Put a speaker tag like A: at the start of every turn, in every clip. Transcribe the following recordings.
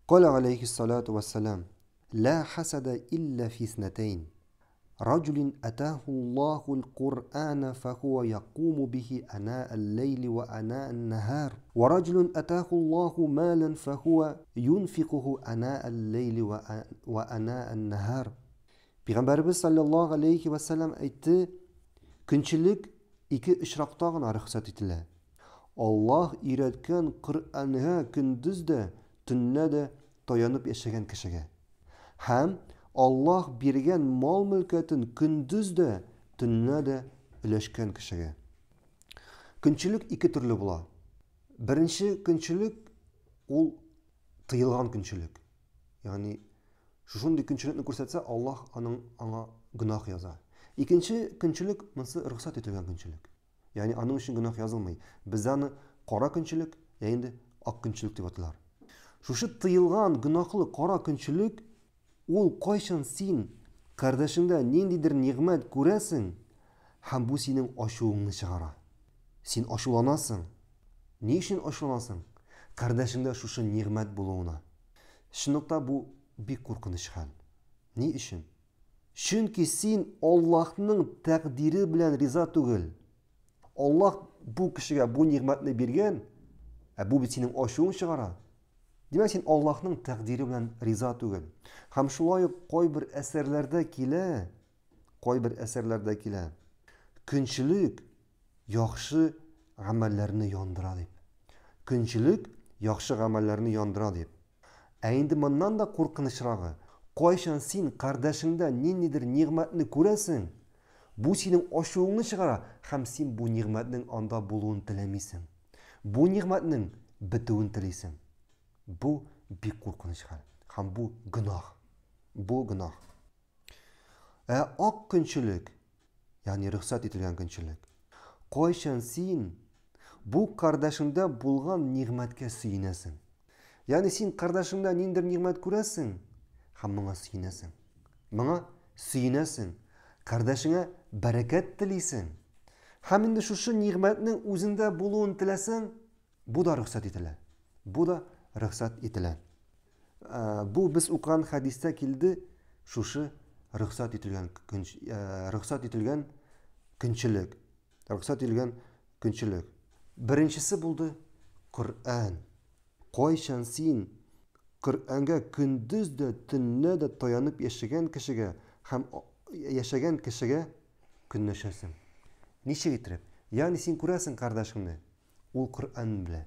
A: Qala alayhissalatu vassalam: La hasada illa fi isnatayn. Rajulin atahu Allahu al-Qur'ana fahuwa yaqumu bihi ana al-layli wa ana an-nahar wa rajulun atahu Allahu malan fahuwa yunfiquhu ana al-layli wa ana an-nahar. Payg'ambarimiz sallallohu alayhi va sallam aytdi, kunchilik ikki ishroqda g'ana ruxsat etiladi. Alloh uyratgan Qur'onga kunduzda, tunda tayanib yashagan kishiga ham Alloh bergan mol-mulkatini kunduzda, tunda ulashgan kishiga. Kunchilik ikki turli bo'ladi. Birinchi kunchilik u tiyilgan kunchilik. Ya'ni shunday kunchilikni ko'rsatsa, Alloh anga gunoh yozadi. Ikkinchi kunchilik bunisi ruxsat etilgan kunchilik. Ya'ni aning uchun gunoh yozilmaydi. Bizani qora kunchilik, endi oq kunchilik deb ataladi. Shu tiyilgan gunohli qora kunchilik ul qaychon sen qardashingda nendaydir ne'mat ko'rasan, ham bu sening ochuvingni chiqaradi. Sen ochuvlanasan. Ne uchun ochuvlanasan? Qardashingda shu ne'mat bo'luvini. Shundoqda bu bek qo'rqinch hol. Ne uchun? Chunki sen Allohning taqdiri bilan rizo tugul. Alloh bu kishiga bu ne'matni bergan, bu sening ochuving chiqaradi. Demak, sen Allohning taqdiri bilan rizo tugul. Ham shulay qo'y bir asarlarda kela, qo'y bir asarlarda kela. Kunchilik yaxshi amallarni yondiradi deb. Kunchilik yaxshi amallarni yondiradi deb. Endi bundan da qo'rqinchrog'i, qo'yshan sen qardashingda nendaydir ne'matni ko'rasan, bu sening ochuvingni chiqaradi, ham sen bu ne'matning unda bo'luvini tilamaysan. Bu ne'matning bituvini tilaysan. Bu bek qo'rqinch hol, ham bu gunoh. Bu gunoh. Oq kunchilik, ya'ni ruxsat etilgan kunchilik. Qo'yshan sen bu qardashingda bo'lgan ne'matga suyunasan. Ya'ni sen qardashingda nendir ne'mat ko'rasan, ham bunga suyunasan. Bunga suyunasan. Qardashingga barakat tilaysan. Ham endi shu ne'matning o'zingda bo'luvini tilasang, bu da ruxsat etiladi. Bu da ruxsat etiladi. Bu biz o'qigan hadisda keldi, shu ruxsat etilgan ruxsat etilgan kunchilik. Ruxsat etilgan kunchilik. Birinchisi bo'ldi Qur'on. Qo'yshan sen Qur'onga kunduzda, tunda tayanib yashagan kishiga ham yashagan kishiga kunlashasan. Nechuk etib? Ya'ni sen ko'rasan qardashingni, u Qur'on bilan.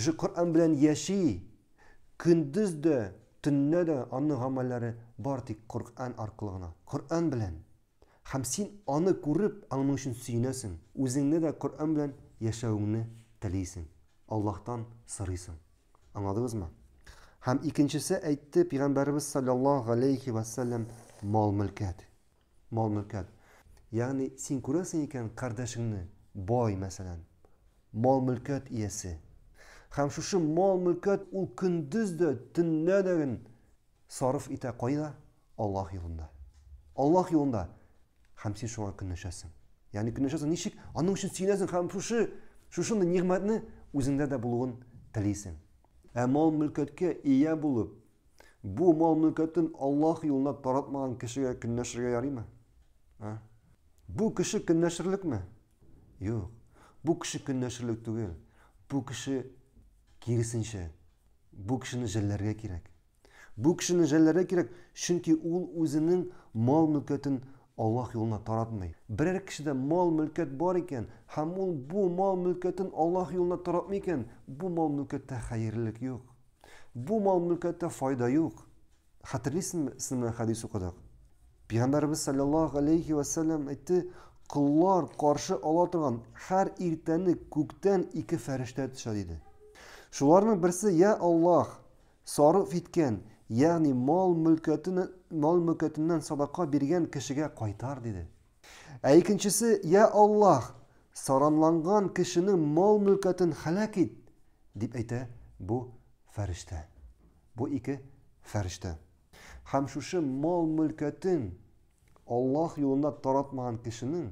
A: Shu Qur'on bilan yashay, kunduzda, tunda uni amallari bor tek Qur'on orqali, Qur'on bilan. Ham sen uni ko'rib, uning uchun suyunasan. O'zingni de Qur'on bilan yashashingni tilaysan. Allohdan so'raysan. Anladingizmi? Ham ikkinchisi aytdi Payg'ambarimiz sallallohu alayhi va sallam mol-mulkat. Mol-mulkat. Ya'ni sen ko'rasan ekan qardashingni boy masalan, mol-mulkat egasi. Ham shu mol-mulkat u kunduzda, tunda sarf eta qo'ydi Alloh yo'lida. Alloh yo'lida. Ham sen shunga kunlashasan. Ya'ni kunlashasan nechuk? Uning uchun suyunasan, ham shu ne'matni o'zingda da bo'luvini tilaysan. Mol-mulkatga ega bo'lib, bu mol-mulkatni Alloh yo'lida taratmagan kishiga kunlashirga yaraymi? Ha? Bu kishi kunlashirlikmi? Yo'q. Bu kishi kunlashirlik tugul. Bu kishi kerisincha, bu kishini jallarga kerak. Bu kishini jallarga kerak, chunki u o'zining mol-mulkatini Alloh yo'lida taratmaydi. Biror kishida mol-mulkat bor ekan, ham u bu mol-mulkatini Alloh yo'lida taratmay ekan, bu mol-mulkatda xayrlik yo'q. Bu mol-mulkatda foyda yo'q. Xatirlaysizmi, siz bilan hadis o'qidik. Payg'ambarimiz sallallohu alayhi va sallam aytdi, qullar qarshi ola turgan har ertani ko'kdan ikki farishta tushadi dedi. Shularning birisi ya Alloh sarf etgan, ya'ni mol-mulkatidan sadaqa bergan kishiga qaytar dedi. Ikkinchisi ya Alloh saranlangan kishining mol-mulkatini halak et deb ayta bu farishta. Bu ikki farishta. Ham shu mol-mulkatin Alloh yo'lida taratmagan kishining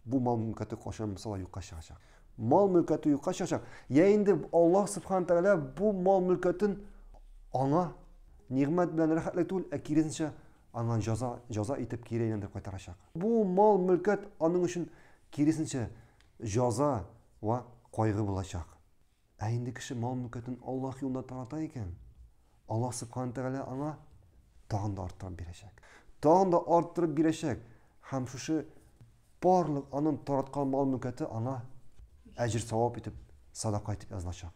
A: bu mol-mulkati qachon misol yo'qqa chiqadi. Mol-mulkati yo'qqa chiqadi. Ya endi Alloh subhanahu taolo bu mol-mulkatin ona Нигъмәт белән рәхәтлек түгел, ә киресенчә, аңа җаза, җаза итеп кире әйләндереп кайтарачак. Бу мал, мөлкәт аның өчен киресенчә җаза вә кайгы булачак. Ә инде кеше мал-мөлкәтен Аллаһ юлында тарата икән, Аллаһ Субхану Тәгалә аңа тагын да арттырып бирәчәк. Тагын да арттырып бирәчәк. Һәм шушы барлык аның тараткан мал-мөлкәте аңа әҗер савап итеп, садака итеп язылачак.